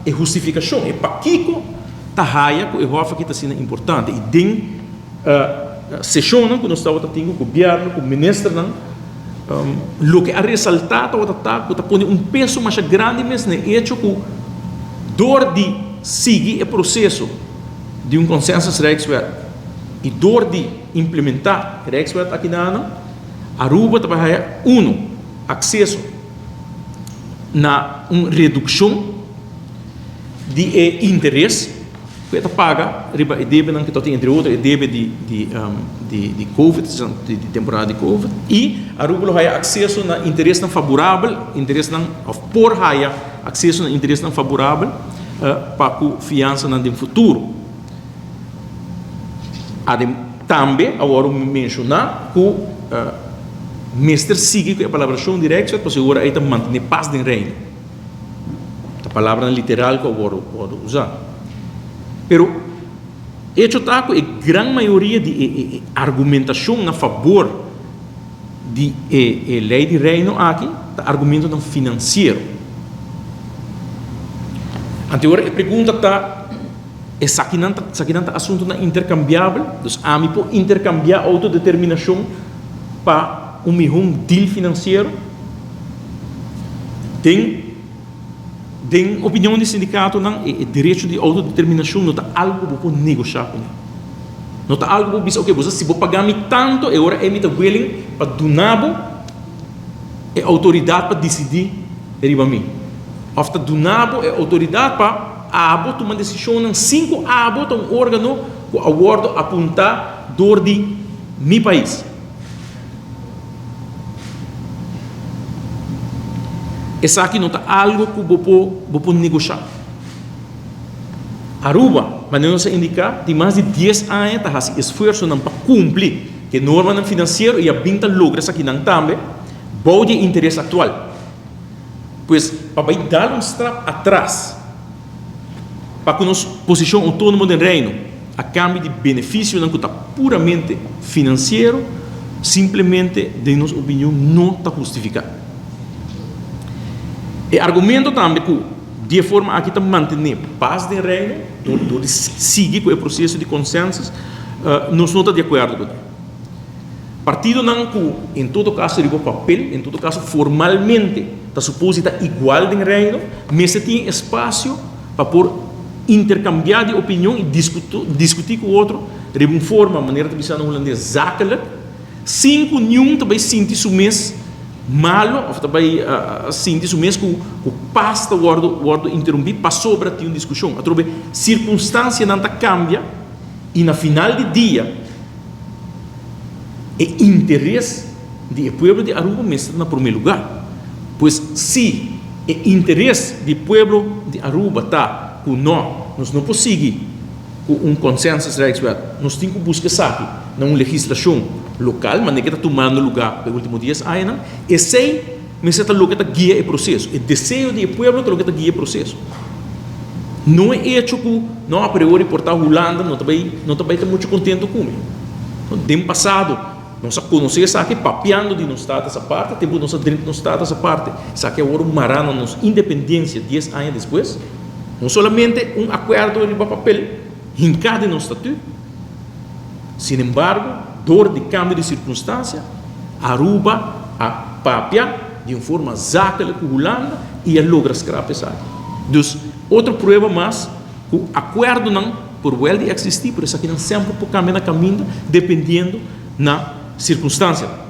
e hustifikashon, e pakiko ta haya ku e hòf aki ta asina importante. I den seshonnan ku nos tabata tin ku gobièrnu, ku ministernan, loke a resaltá tabata ta ku ta pone un peso masha grandi mes na e echo ku dor di sigui e proseso di un consensus Rijkswet i dor di implementá e Rijkswet aki na Aruba ta bai haya uno akseso na un redukshon di e interes ku e ta paga riba e debenan ku ta tin, entre otro e debe di di di covid, di temporada di covid, i Aruba lo haya akseso na interesnan faborabel, interesnan òf por haya akseso na interesnan faborabel pa ku fiansanan den futuro. Adem tambe a wòrdu menshoná ku mester sigui ku e palabrashon di Rijkswet pasobra ora ei ta mantené pas den Reino. Ta palabranan literal ku a wòrdu usá. Pero echo ta ku e gran mayoria di e argumentashon na fabor di e lei di Reino aki ta argumentonan finansiero. Anto ora e pregunta ta. Esakinan ta esakinan ta asuntunan interkambiabel, dus ami por interkambiá outodeterminashon pa un mihó deal finansiero? Den den opinion di sindikatonan e e derecho di outodeterminashon no ta algu ku bo por negoshá kuné. No ta algu ku bo bisa oke bo sa si bo paga mi tantu e ora ei mi ta willing pa duna bo e outoridat pa disidí riba mi òf ta duna bo e outoridat pa Abo tuma desishonnan sin ku abo ta un órgano ku a wòrdu apuntá dor di mi pais. Esaki no ta algu ku bo por bo por negoshá. Aruba, manera nos a indiká, tin mas di dies aña ta hasi esfuersonan pa kumpli ku e normanan finansiero i a bin ta logra esakinan tambe bou di e interes aktual. Pues, pa bai dal un strap atras pa ku nos posishon outónomo den Reino a kambio di benefisionan ku ta puramente finansiero, simplemente den nos opinion no ta hustifiká. E argumento tambe ku di e forma aki ta mantené pas den Reino dor di sigui ku e proseso di konsensus, nos no ta di akuerdo ku ne. Partidonan ku en todo kaso riba papel, en todo kaso formalmente ta supos di ta igual den Reino, mester tin espasio pa por interkambiá di opinion i diskutí ku otro riba un forma, manera ta bisa na hulandes, zakelijk, sin ku niun ta bai sinti su mes malo òf ta bai sinti su mes ku pas ta wòrdu wòrdu interumpí pasobra tin un diskushon. Atrobe sirkunstansianan ta kambia i na final di dia, E interes di e pueblo di Aruba mester ta na prome lugar. Pues si e interes di pueblo di Aruba ta cu no, nos no por sigui cu un consensus Rijkswet, nos tin cu busca esaki na un legislacion local, manera cu ta tumando lugar pa e ultimo dies añanan, esey Mester ta loke ta guia e proseso. E deseo di e pueblo ta loke ta guia e proseso. No e echo ku no a priori por ta Hulanda no ta bai no ta bai ta muchu kontento ku mi. Den pasado nos a konosé esaki papiando di nos status aparte, tempu nos a drenta nos status aparte, esaki a wòrdu mará na nos independensia dies aña despues. No solamente un akuerdo riba papel hinká den nos statut. Sin embargo, dor di cambio di circunstancia, Aruba a papia di un forma zakelijk cu Hulanda y a logra scrap esaki. Dus, otro prueba mas cu acuerdonan por wel di existi, pero esakinan semper por cambia na caminda dependiendo na circunstancianan.